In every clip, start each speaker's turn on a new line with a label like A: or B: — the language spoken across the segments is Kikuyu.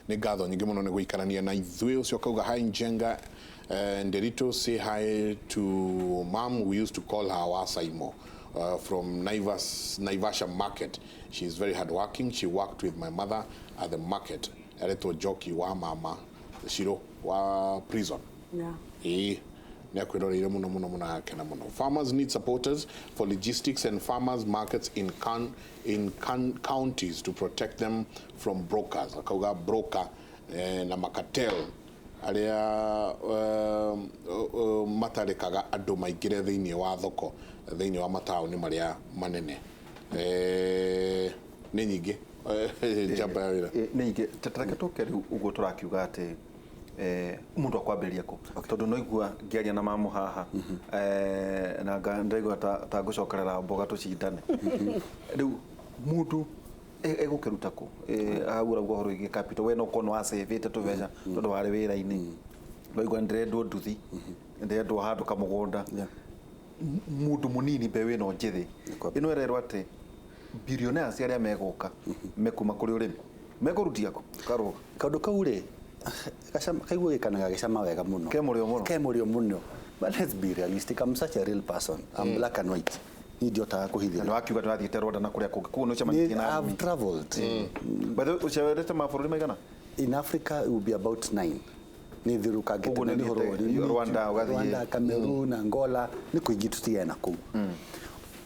A: Nĩ ngatho nyingĩ mũno nĩ gũikarania na ithuĩ. Ũcio kauga, "Hi Njenga Nderito, say hi to mom. We used to call her Wasaimo from Naivasha market. She is very hardworking. She worked with my mother at the market." Aretwo Njoki wa mama Shiro wa prison. Ĩĩ, nĩ akwĩroreire mũno mũno mũno, akena mũno. "Farmers need supporters for logistics and farmers markets in counties to protect them from brokers." Akauga broker na macartel arĩa matarekaga andũ maingĩre thĩinĩ wa thoko thĩinĩ wa mataũni marĩa manene. Nĩ nyingĩ njamba ya wĩra.
B: Nĩ ingĩ. Reke tũke rĩu ũguo tũrakiuga atĩ mũndũ akwambĩrĩria kũ, tondũ no igua ngĩaria na mamu haha na ndaigua ta ngũcokerera mboga tũcindane. Rĩu mũndũ egũkĩruta kũ? Hau ũrauga ũhoro wĩgiĩ capital, we no korwo nĩ wacĩvĩte tũbeca tondũ warĩ wĩra-inĩ. Ndaigua ndĩrendwo nduthi, ndĩrendwo handũ kamũgũnda. Mũndũ mũnini, mbeũ ĩno njĩthĩ ĩno ĩrerwo atĩ billionaires arĩa megũka mekuma kũrĩ ũrĩmi, mekũrutia kũ karũga?
C: Kaũndũ kau rĩ, kaigua gĩkanaga gĩcama wega mũno.
B: Ke mũrĩo mũno.
C: Ke mũrĩo mũno, but let's be realistic. I'm such a real person. I'm black and white. Niĩ ndiotaga
B: na
C: kũhithĩra.
B: Nĩ wakiuga ndũrathiĩte Rwanda na kũrĩa kũngĩ, koguo nĩ ũcemanĩtie na
C: I've
B: arĩmi.
C: traveled.
B: By the way, ũcerete mabũrũri maigana?
C: In Africa it will be about nine. Nĩ thirũkangĩte.
B: Ũguo
C: na
B: nĩ
C: nĩ
B: ũthiĩte
C: bũrũri
B: Rwanda, ũgathiĩ-
C: Rwanda, Cameroon, Angola, nĩ kũingĩ tũtigane na kũu.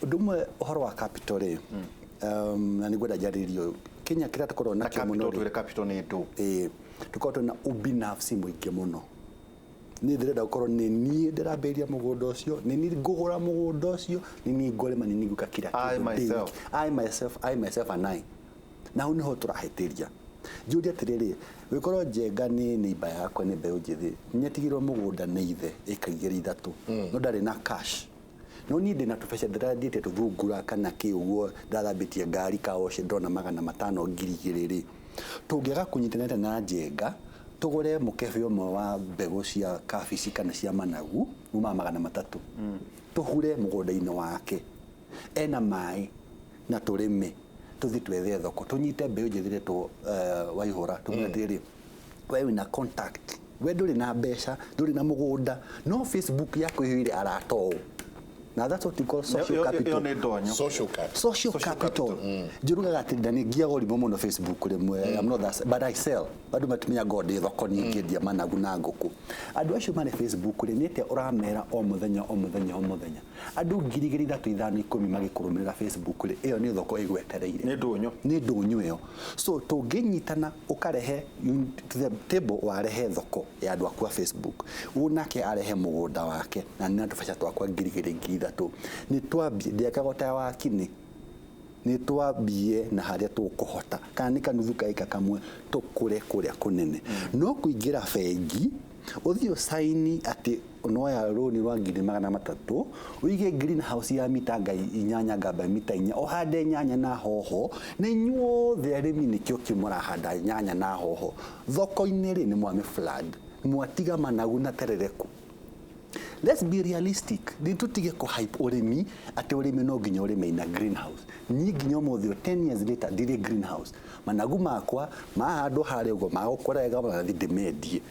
C: Ũndũ ũmwe, ũhoro wa capital rĩ, na nĩ ngwenda njarĩrio Kenya kĩrĩa tũkoragwo
B: na
C: nakĩo mũno
B: capital
C: rĩ.
B: Twĩre capital nĩ ndũ.
C: Ĩĩ, tũkoragwo twĩna ubinafsi mũingĩ mũno. Niĩ ndĩrenda gũkorwo nĩ niĩ ndĩrambĩrĩria mũgũnda ũcio, nĩ niĩ ngũgũra mũgũnda ũcio, nĩ niĩ ngũrĩma, nĩ niĩ ngwĩka kila
B: I
C: kĩndũ ndĩ
B: myself.
C: wiki. I myself, I myself and I. Na hau nĩho tũrahĩtĩria. Njũrie atĩrĩrĩ, wĩkorwo Njenga nĩ neighbor yakwa, nĩ mbeũ njĩthĩ, nĩatigĩrwo mũgũnda nĩ ithe ĩka igĩrĩ ithatũ, no ndarĩ na cash, no niĩ ndĩna tũbeca, ndĩrathiĩte tũthungura kana kĩ ũguo, ndathambĩtie ngari kaoce, ndona 500, 2,000 rĩ, tũngĩaga kũnyitanĩra na Njenga tũgũre mũkebe ũmwe wa mbegũ cia kabici kana cia managu umaga 300, tũhure mũgũnda-inĩ wake ena maĩ na tũrĩme, tũthiĩ twethe thoko, tũnyite mbeũ njĩthĩ ĩretwo Waihũra, tũmwĩre atĩrĩrĩ, we wĩna contact, we ndũrĩ na mbeca, ndũrĩ na mũgũnda, no Facebook yaku ĩihũire arata ũũ, na that's what you call social
B: Ĩyo
C: capital.
B: nĩ ndonyo.
A: Social capital.
C: Social capital. Njũrugaga atĩ na nĩ ngiaga ũrimũ mũno Facebook rĩmwe. I'm not that, but I sell. Andũ matumia ngo ndĩ thoko, niĩ ngĩendia managu na ngũkũ. Andũ acio marĩ Facebook rĩ, nĩ atĩa ũramera o mũthenya, o mũthenya, o mũthenya, andũ 2,000, 3, 5, 10 magĩkũrũmĩrĩra Facebook rĩ, ĩyo nĩ thoko ĩgwetereire.
B: Nĩ ndũnyũ.
C: Nĩ ndũnyũ ĩyo. So tũngĩnyitana, ũkarehe to the table, warehe thoko ya andũ aku a Facebook, ũũ nake arehe mũgũnda wake, na nĩ na tũbeca twakwa 2,000, 3,000, nĩ twambie. Ndiakaga ta wakinĩ, nĩ twambie na harĩa tũkũhota, kana nĩ kanuthu kaĩka kamwe, tũkũre kũrĩa kũnene. No kũingĩra bengi ũthiĩ ũcaini atĩ noya rũni rwa 300,000, ũige greenhouse ya mita nga inyanya ngamba mita 4, ũhande nyanya na hoho, na inyuothe arĩmi nĩkĩo kĩ mũrahanda nyanya na hoho thoko-inĩ rĩ, nĩ mwame flood, mwatiga managu na terere kũ? Let's be realistic. Nĩ tũtige kũ hype ũrĩmi atĩ ũrĩmi no nginya ũrĩme ina greenhouse. Niĩ nginya ũmũthĩ ũyũ, 10 years later, ndirĩ greenhouse. Managu makwa mahandwo harĩa ũguo magũkũra wega, magathiĩ ndĩmendie.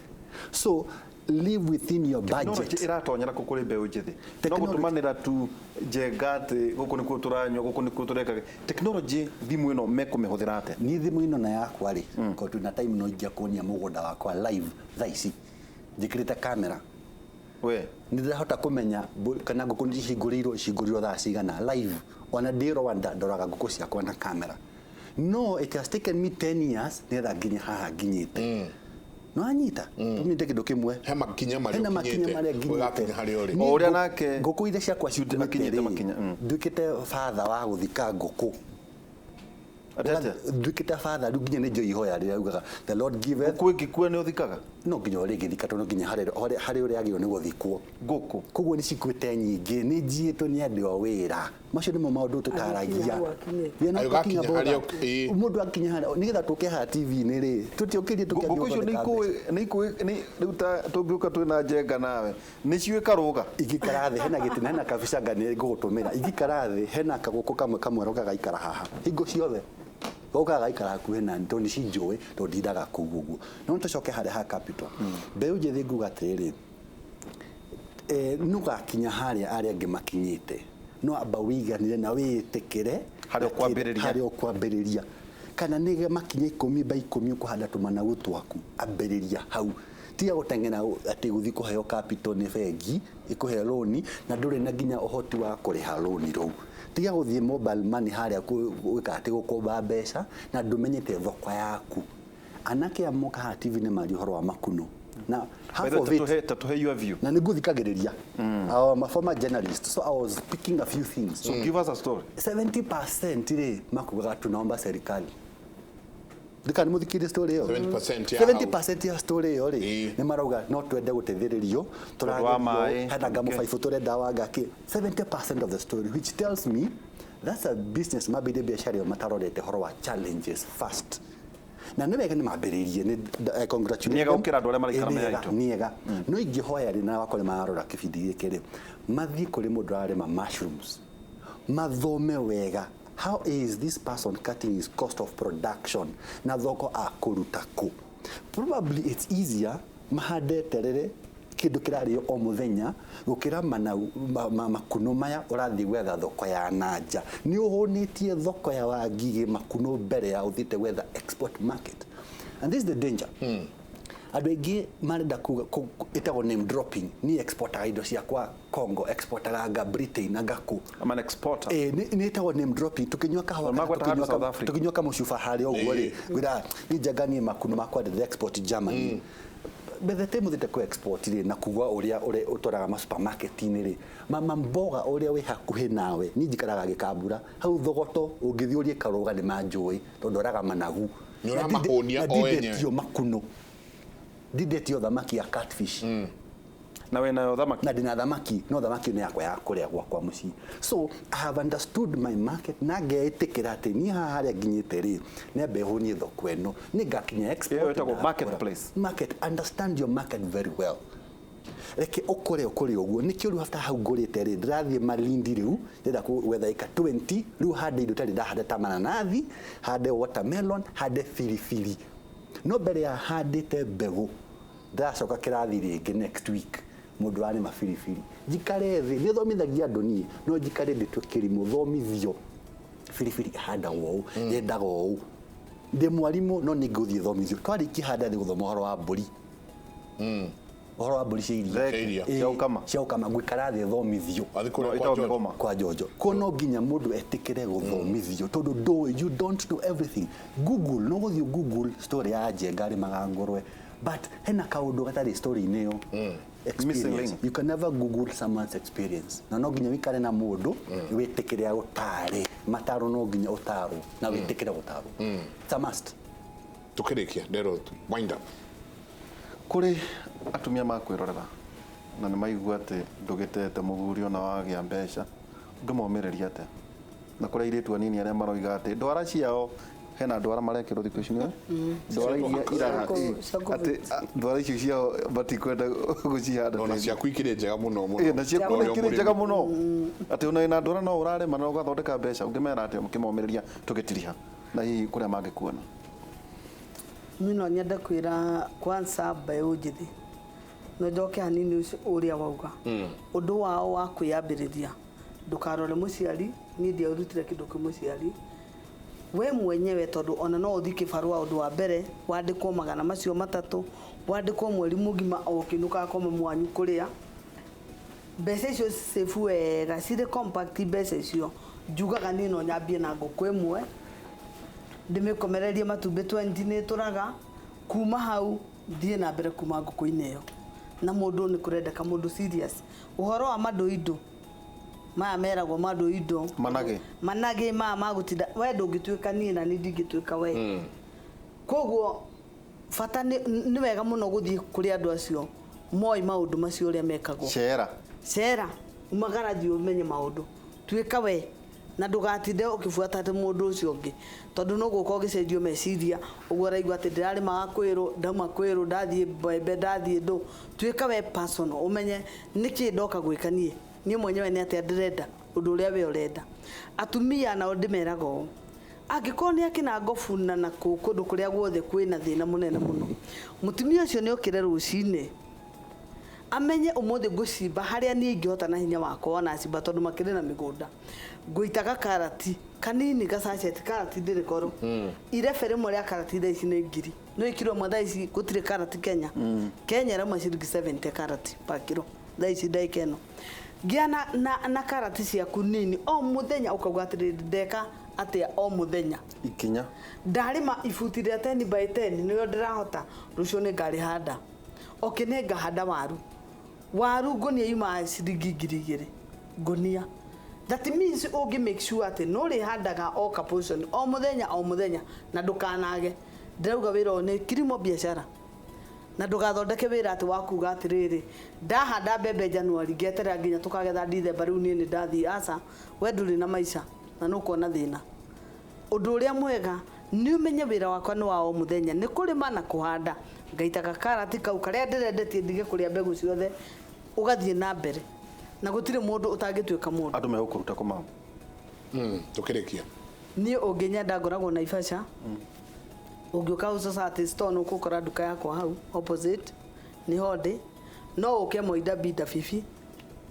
C: So live within your
B: technology
C: budget.
B: Ĩratonyera kũ kũrĩ mbeũ njĩthĩ? No
C: Technology-
B: gũtũmanĩra tu Njenga atĩ gũkũ nĩkuo tũranyua, gũkũ nĩkuo tũreka. Technology, thimũ ĩno mekũmĩhũthĩra atĩa?
C: Niĩ thimũ ĩno na yakwa rĩ, ko twĩna time, no ingĩa kuonia mũgũnda wakwa live thaa ici njĩkĩrĩte kamera.
B: We.
C: Nĩ ndĩrahota kũmenya kana ngũkũ nĩ cihingũrĩirwo, cihingũrĩirwo thaa cigana, live. Ona ndĩ Rwanda ndoraga ngũkũ ciakwa na kamera. No it has taken me 10 years nĩgetha nginye haha nginyĩte. No anyita tũnyite kĩndũ kĩmwe.
A: He makinya marĩa
C: Hena makinya
A: ũkinyĩte,
C: marĩa nginyĩte.
A: ũgakinya harĩa ũrĩ.
C: Niĩ
B: O ũrĩa nake
C: ngũkũ iria ciakwa cikumĩte
B: akinyĩte
C: rĩ,
B: makinya,
C: nduĩkĩte father wa gũthika ngũkũ.
B: Atĩ atĩa?
C: Nduĩkĩte father rĩu, nginya nĩ njũĩ ihoya rĩrĩa ugaga, "The Lord giveth."
B: Ngũkũ ĩngĩkua nĩ ũthikaga?
C: No nginya ũrĩngĩthika, tondũ nginya harĩ ũrĩa agĩrĩirwo nĩ gũthikwo.
B: Ngũkũ.
C: Koguo nĩ cikuĩte nyingĩ, nĩ njiĩtwo nĩ andũ a wĩra. Macio nĩmo maũndũ tũtaragia.
D: Agĩkinya hau akinyĩte.
C: We are not
A: Ayo
C: talking
A: gakinya
C: about
A: harĩa
C: that.
A: ĩĩ.
C: Mũndũ akinya harĩa nĩgetha tũke haha TV-inĩ rĩ, tũtiũkĩrie tũkĩambia
B: Ngũkũ icio nĩ
C: gũthondeka
B: ikũĩ
C: mbeca.
B: nĩ ikũĩ nĩ rĩu ta tũngĩũka twĩna Njenga nawe nĩ ciũĩ karũga?
C: Ingĩikara thĩ hena gĩtĩ na hena kabica nga nĩ ngũgũtũmĩra. Ingĩikara thĩ hena kagũkũ kamwe kamwe roka gaikara haha hingo ciothe. Gokaga gaikara hakuhĩ nani tondũ nĩ cinjũĩ, tondũ ndindaga kũu ũguo. No tũcoke harĩa ha capital, mbeũ njĩthĩ, nguga atĩrĩrĩ, nũgakinya harĩa arĩa angĩ makinyĩte, no amba wĩiganĩre na wĩĩtĩkĩre
B: Harĩa ũkwambĩrĩria.
C: Harĩa ũkwambĩrĩria, kana nĩ makinya 10 by 10 ũkũhanda tũmanagu twaku, ambĩrĩria hau. Tiga gũteng'era atĩ gũthiĩ kũheo capital nĩ bengi ĩkũhe rũni na ndũrĩ na nginya ũhoti wa kũrĩha rũni rũu. Tiga gũthiĩ mobile money harĩa gwĩka atĩ gũkomba mbeca na ndũmenyete thoko yaku. Anake aya moka haha TV nĩ maria ũhoro wa makuno na half of it
B: Tatuhe your view.
C: Na nĩ ngũthikagĩrĩria. I'm a former journalist, so I was picking a few things.
B: So give us a story.
C: 70% rĩ makugaga tunaomba serikali. Ndikani mũthikĩrie story ĩyo.
A: 70% ya hau.
C: 70% ya story ĩyo rĩ, nĩ marauga no twende gũteithĩrĩrio.
B: Tondũ wa maĩ,
C: Hena ngamũbaibũ tũrenda wangaki. 70% of the story, which tells me that's a business mambĩrĩrie biacara ĩyo matarorete ũhoro wa challenges first. Na nĩ wega nĩ mambĩrĩirie, nĩ congratulate
B: Nĩ ega
C: them.
B: gũkĩra andũ arĩa maraikara
C: Ĩ, nĩ wega,
B: me aitũ.
C: Nĩ ega, no ingĩhoya rĩ, na wakwa nĩ mararora kĩbindi gĩkĩ rĩ, mathiĩ kũrĩ mũndũ ararĩma mushrooms, mathome wega how is this person cutting his cost of production na thoko akũruta kũ. Probably it's easier mahande terere, kĩndũ kĩrarĩo o mũthenya, gũkĩra managu, makuno maya ũrathiĩ gwetha thoko ya nanja. Nĩ ũhũnĩtie thoko ya Wangigĩ makuno mbere ya ũthiĩte gwetha export market, and this is the danger. Andũ aingĩ marenda kuga ĩtagwo name dropping: niĩ exportaga indo ciakwa Congo, exportaga anga Britain, anga kũ.
B: I'm an exporter.
C: Nĩ ĩtagwo name dropping. Tũkĩnyua kahũa kana
B: Magweta handũ South Africa.
C: tũkĩnyua kamũcuba harĩa ũguo rĩ, ngwĩra niĩ njenga, niĩ makuno makwa ndĩre export Germany. Bethe mũthiĩte kũ export rĩ, na kuga ũrĩa ũrĩa ũtwaraga ma supermarket-inĩ rĩ, mama mboga ũrĩa wĩ hakuhĩ nawe. Niĩ njikaraga Gĩkambura hau Thogoto, ũngĩthiĩ ũrie Karũga nĩ manjũĩ tondũ ndwaraga managu.
A: Nĩ
C: Na ndinde-
A: ũramahũnia
C: na
A: o enyewe.
C: ndindetio makuno, ndindetio thamaki ya catfish.
B: Na wĩnayo thamaki.
C: Na ndina thamaki, no thamaki nĩ yakwa ya kũrĩa gwakwa mũciĩ. So I have understood my market na ngeĩtĩkĩra atĩ niĩ haha harĩa nginyĩte rĩ, nĩambe hũnie thoko ĩno, nĩ ngakinya export.
B: Ĩyo ĩtagwo
C: ndakũra.
B: Marketplace.
C: Market, understand your market very well. Reke ũkũre ũkũre ũguo. Nĩkĩo rĩu after hau ngũrĩte rĩ, ndĩrathiĩ Malindi rĩu, ndĩrenda gwetha ĩka 20 rĩu, hande indo itarĩ ndahanda ta mananathi, hande watermelon, hande biribiri. No mbere ya handĩte mbegũ, ndĩracoka kĩrathi rĩngĩ next week, mũndũ ararĩma biribiri, njikare thĩ. Nĩ thomithagia andũ niĩ, no njikare ndĩtue kĩrimũ thomithio biribiri ĩhandagwo ũũ, yendaga ũũ. Ndĩ mwarimũ, no nĩ ngũthiĩ thomithio. Twarĩkia handa thĩ gũthoma ũhoro wa mbũri, ũhoro wa mbũri cia iria.
B: Thenge,
A: Cia iria.
B: cia gũkama.
C: Cia gũkama, ngũikara thĩ thomithio.
A: Wathiĩ kũrĩa
B: No,
A: kwa
B: ĩtagwo
A: George.
B: mĩgoma.
C: Kwa Jojo kuo. No nginya mũndũ etĩkĩre gũthomithio tondũ ndũĩ, you don't know everything. Google, no gũthiĩ Google story ya Njenga arĩmaga ngũrwe, but hena kaũndũ gatarĩ story-inĩ ĩyo.
B: Missing
C: Experience.
B: link.
C: You can never Google someone's experience, na no nginya wikare na mũndũ wĩtĩkĩre agũtare mataro. No nginya ũtarwo na wĩtĩkĩre gũtarwo. It's a must.
A: Tukĩrĩkia, Ndero, wind up.
B: Kũrĩ atumia makwĩrorera na nĩ maigua atĩ ndũgĩtete mũthuri ona wagĩa mbeca, ũngĩmomĩrĩria atĩa? Na kũrĩ airĩtu anini arĩa maroiga atĩ ndwara ciao, hena ndwara marekĩrwo thikũ ici, nĩwe ndwara iria ira
D: Cia
B: atĩ ndwara icio ciao matikwenda gũcihanda.
A: Ona ciaku ikĩrĩ njega mũno mũno.
B: Ĩ, na ciaku
A: Ũrĩa
B: ikĩrĩ njega
A: mũrĩmi.
B: mũno, atĩ ona wĩna ndwara no ũrarĩma na ũgathondeka mbeca. Ũngĩmera atĩa ũkĩmomĩrĩria tũgĩtiriha, na hihi kũrĩa mangĩkuona?
D: Niĩ no nyende kwĩra kwanza mbeũ njĩthĩ, no njoke hanini ũcio ũrĩa wauga ũndũ wao wa kwĩyambĩrĩria, ndũkarore mũciari. Niĩ ndiarutire kĩndũ kwĩ mũciari, we mwenyewe, tondũ ona no ũthiĩ kĩbarũa ũndũ wa mbere wandĩkwo 300, wandĩkwo mweri mũgima o ũkĩinũkaga kwa mamu wanyu kũrĩa. Mbeca icio save wega, cirĩ compact. Mbeca icio njugaga niĩ no nyambie na ngũkũ ĩmwe, ndĩmĩkomererie matumbĩ 20, nĩ ĩtũraga. Kuma hau thiĩ na mbere kuma ngũkũ-inĩ ĩyo. Na mũndũ nĩ kũrendeka mũndũ serious ũhoro wa mandũ maya meragwo mandũ
B: Managĩ.
D: Managĩ maya magũtinda we ndũngĩtuĩka niĩ na niĩ ndingĩtuĩka we. Koguo bata nĩ wega mũno gũthiĩ kũrĩ andũ acio moĩ maũndũ macio ũrĩa mekagwo.
B: Cera.
D: Cera, umagara, thiĩ ũmenye maũndũ, tuĩka we, na ndũgatinde ũkĩbuata atĩ mũndũ ũcio ũngĩ, tondũ no gũka ũgĩcenjio meciria ũguo ũraigua atĩ ndĩrarĩmaga kwĩrwo, ndauma kwĩrwo, ndathiĩ mbembe, ndathiĩ ndũ. Tuĩka we personal, ũmenye nĩkĩ ndoka gwĩka niĩ, niĩ mwenyewe nĩ atĩa ndĩrenda, ũndũ ũrĩa we ũrenda. Atumia nao ndĩmeraga ũũ, Angĩkorwo nĩ akĩna ngobuna na kũ kũndũ kũrĩa guothe kwĩna thĩna mũnene mũno, mũtumia ũcio nĩ okĩre rũcinĩ amenye ũmũthĩ ngũcimba harĩa niĩ ingĩhota na hinya wakwa, ona cimba tondũ makĩrĩ na mĩgũnda, ngũitaga karati kanini gacaceti, karati ndĩrĩ goro. Irebe rĩmwe rĩa karati thaa ici nĩ ngiri, no ikiro ĩmwe thaa ici gũtirĩ karati Kenya. Kenya ĩrauma ciringi 70 karati pa kiro thaa ici ndagĩka ĩno. Gĩa na karati ciaku nini o mũthenya, ũkauga atĩrĩrĩ, ndeka atĩa o mũthenya?
B: Ikinya.
D: Ndarĩma ibuti rĩa 10 by 10 nĩrĩo ndĩrahota, rũciũ nĩ ngarĩhanda. Okay, nĩ ngahanda waru. Waru ngũnia yumaga ciringi 2000 ngũnia. That means ũngĩ make sure atĩ no ũrĩhandaga o ka portion o mũthenya o mũthenya na ndũkanage. Ndĩrauga wĩra ũyũ nĩ kilimo biashara, na ndũgathondeke wĩra atĩ wa kuga atĩrĩrĩ, ndahanda mbembe January, ngeterera nginya tũkagetha Dithemba, rĩu niĩ nĩ ndathiĩ. Aca, we ndũrĩ na maica na nĩ ũkuona thĩna. Ũndũ ũrĩa mwega nĩ ũmenye wĩra wakwa nĩ wa o mũthenya, nĩ kũrĩma na kũhanda, ngaitaga karati kau karĩa ndĩrendetie, ndige kũrĩa mbegũ ciothe, ũgathiĩ na mbere na gũtirĩ mũndũ ũtangĩtuĩka mũndũ.
B: Andũ megũkũruta kũ mama?
A: Tũkĩrĩkia.
D: Niĩ ũngĩnyenda ngoragwo Naivasha. Ũngĩũka hau Society Store nĩ ũgũkora nduka yakwa hau opposite, nĩho ndĩ. No ũke Moida Binda Bibi,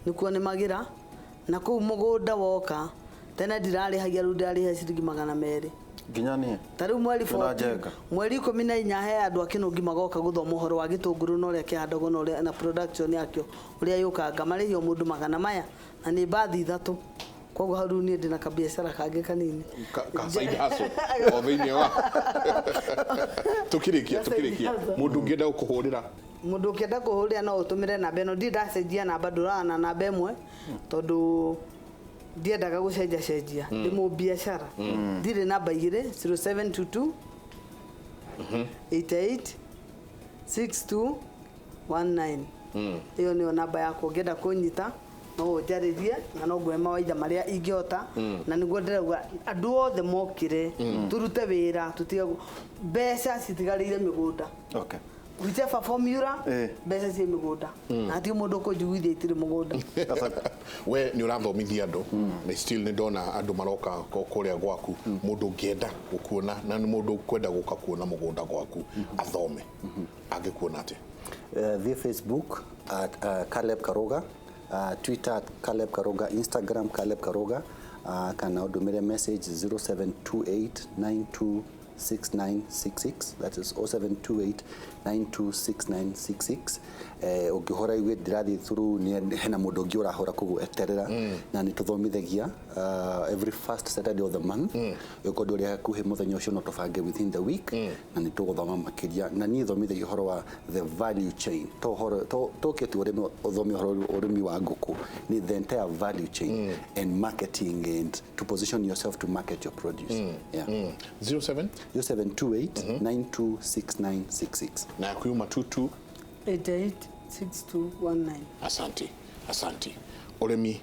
D: nĩkuo nĩmagĩra na kũu mũgũnda. Woka tene ndirarĩhagia, rĩu ndĩrarĩha ciringi 200.
B: Nginya niĩ.
D: Ta rĩu mweri
B: Twĩna
D: 14
B: Njenga.
D: Mweri 14 he andũ a Kĩnũngi magoka gũthoma ũhoro wa gĩtũngũrũ na ũrĩa kĩhandagwo na ũrĩa na production yakĩo ũrĩa yũkanga. Marĩhio mũndũ magana maya na nĩ mbathi ithatũ. Koguo hau rĩu niĩ ndĩna kabiacara kangĩ kanini.
A: Ka side hustle o thĩinĩ wa tukĩrĩkia.
D: Ka side
A: Tukĩrĩkia,
D: hustle.
A: mũndũ ũngĩenda gũkũhũrĩra?
D: Mũndũ ũngĩenda kũhũrĩra no ũtũmĩre namba ĩno. Ndirĩ ndacenjia namba, ndũraga na namba ĩmwe tondũ ndiendaga gũcenjia cenjia, ndĩ mũbiacara, ndirĩ namba igĩrĩ. 0722 88 62 19, ĩyo nĩyo namba yakwa. Ũngĩenda kũnyita no ũnjarĩrie na no ngũhe mawaitha marĩa ingĩhota, na nĩguo ndĩrauga andũ othe mokĩre tũrute wĩra, tũtige mbeca citigarĩire mĩgũnda. Whichever formula, mbeca ciĩ mĩgũnda na hatirĩ mũndũ ũkũnjiguithia itirĩ mũgũnda.
A: We nĩ ũrathomithia andũ na still nĩ ndona andũ maroka kũrĩa gwaku. Mũndũ ũngĩenda gũkuona na nĩ mũndũ ũkwenda gũka kuona mũgũnda gwaku athome, angĩkuona atĩa?
C: Thiĩ Facebook at Caleb Karuga, Twitter at Caleb Karuga, Instagram Caleb Karuga, kana ũndũmĩre message 0728926966, that is 0728926966. Ũngĩhũra igue ndĩrathiĩ through nĩ hena mũndũ ũngĩ ũrahũra, koguo eterera. Na nĩ tũthomithagia every first Saturday of the month. Ũngĩkorwo ndũrĩ hakuhĩ mũthenya ũcio, no tũbange within the week na nĩ tũgũthoma makĩria. Na niĩ thomithagia ũhoro wa the value chain, to ũhoro to tu ũrĩmi, ũthome ũhoro ũrĩmi wa ngũkũ, nĩ the entire value chain and marketing and to position yourself to market your produce, yeah.
A: 07
C: 0728 926966.
A: Na yaku yuma 22
D: 88 6219.
A: Asanti, asanti. Ũrĩmi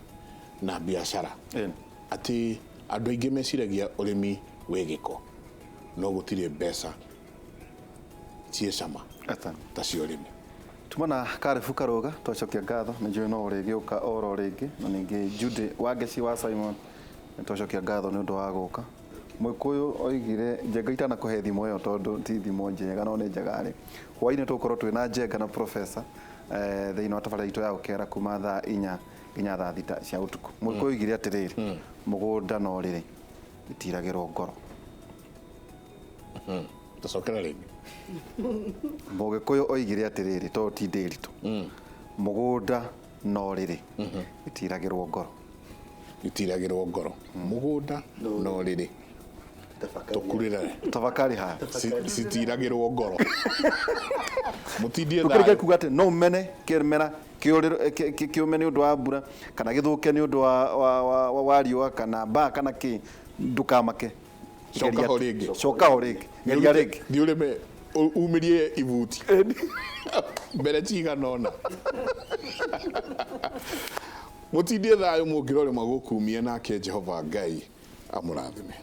A: na biacara, atĩ andũ aingĩ meciragia ũrĩmi wĩ gĩko, no gũtirĩ mbeca ciĩ cama
B: Asante.
A: ta cia ũrĩmi.
B: Tumana Karebu Karuga, twacokia ngatho, nĩ njũĩ no ũrĩgĩũka oro rĩngĩ. Na ningĩ Judy Wangeci wa Simon, nĩ twacokia ngatho nĩ ũndũ wa gũka. Mũgĩkũyũ oigire Njenga itanakũhe thimo ĩyo tondũ ti thimo njega no nĩ njega rĩ. Hwaĩ-inĩ tũgũkorwo twĩna Njenga na professor thĩinĩ wa tabarĩra itũ ya gũkera kuma thaa 4 nginya thaa 6 cia ũtukũ. Mũgĩkũyũ oigire atĩrĩrĩ, mũgũnda no rĩrĩ itiragĩrwo ngoro.
A: Tũcokera rĩngĩ.
B: Mũgĩkũyũ oigire atĩrĩrĩ, tondũ ti ndĩritũ, mũgũnda no rĩrĩ itiragĩrwo ngoro.
A: Itiragĩrwo ngoro, mũgũnda no rĩrĩ tũkurĩre.
B: Tafakari haya.
A: Citiragĩrwo ngoro. Mũtindie
B: Tũkĩrĩkia
A: thayũ.
B: Kuga atĩ no ũmene kĩmera kĩũme nĩ ũndũ wa mbura kana gĩthũke nĩ ũndũ wa riũa kana mbaa kana kĩ, ndũkamake.
A: Coka ho rĩngĩ.
B: Coka ho rĩngĩ, geria rĩngĩ.
A: Thiĩ ũrĩme umĩrie ibuti mbere cigana ũna. Mũtindie thayũ, mũngĩrorĩma gũkumia nake Jehova Ngai amũrathime.